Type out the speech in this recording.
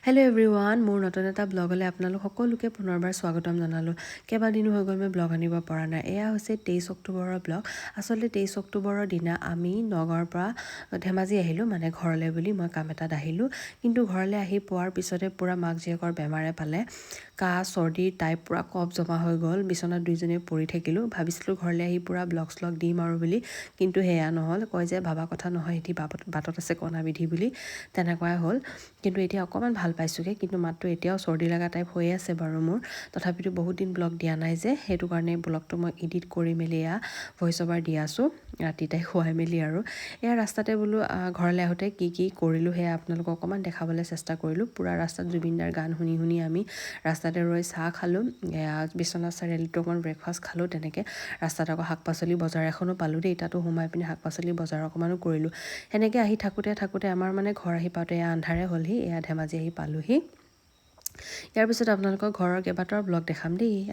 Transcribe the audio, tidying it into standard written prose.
Hello' everyone, মোৰ নতুন এটা ব্লগলৈ আপোনালোক সকলোকে পুনৰবাৰ স্বাগতম জনালোঁ। কেইবাদিনো হৈ গ'ল, মই ব্লগ আনিব পৰা নাই। এয়া হৈছে 23 অক্টোবৰৰ ব্লগ। আচলতে 23 অক্টোবৰৰ দিনা আমি নগাঁৱৰ পৰা ধেমাজি আহিলোঁ, মানে ঘৰলৈ বুলি মই কাম এটাত আহিলোঁ। কিন্তু ঘৰলৈ আহি পোৱাৰ পিছতে পূৰা মাক জীয়েকৰ বেমাৰে পালে। কাহ, চৰ্দি টাইপ, পূৰা কফ জমা হৈ গ'ল। বিচনাত দুইজনীয়ে পৰি থাকিলোঁ। ভাবিছিলোঁ ঘৰলৈ আহি পূৰা ব্লগ শ্লগ দিম আৰু বুলি, কিন্তু সেয়া নহ'ল। কয় যে ভাবা কথা নহয় এটি বাটত আছে কণা বিধি বুলি, তেনেকুৱাই হ'ল। কিন্তু এতিয়া অকণমান ভাল পাইছোঁগৈ, কিন্তু মাতটো এতিয়াও চৰ্দি লগা টাইপ হৈয়ে আছে বাৰু মোৰ। তথাপিতো বহুত দিন ব্লগ দিয়া নাই যে, সেইটো কাৰণে ব্লগটো মই এডিট কৰি মেলি এয়া ভইচ অভাৰ দি আছোঁ, ৰাতি তাই খুৱাই মেলি। আৰু এয়া ৰাস্তাতে বোলো ঘৰলৈ আহোঁতে কি কি কৰিলোঁ, সেয়া আপোনালোকক অকণমান দেখাবলৈ চেষ্টা কৰিলোঁ। পূৰা ৰাস্তাত জুবিনদাৰ গান শুনি শুনি আমি ৰাস্তাতে ৰৈ চাহ খালোঁ। এয়া বিশ্বনাথ চাৰিআলিতো অকণমান ব্ৰেকফাষ্ট খালোঁ। তেনেকৈ ৰাস্তাত আকৌ শাক পাচলি বজাৰ এখনো পালোঁ দেই, তাতো সোমাই পিনে শাক পাচলি বজাৰ অকণমানো কৰিলোঁ। সেনেকৈ আহি থাকোঁতে থাকোঁতে আমাৰ মানে ঘৰ আহি পাওঁতে এয়া আন্ধাৰে হ'লহি। এয়া ধেমাজি আহি পালোহি। ইয়াৰ পিছত আপোনালোকৰ ঘৰৰ কেইবাটাও ব্লগ দেখাম দেই আজি।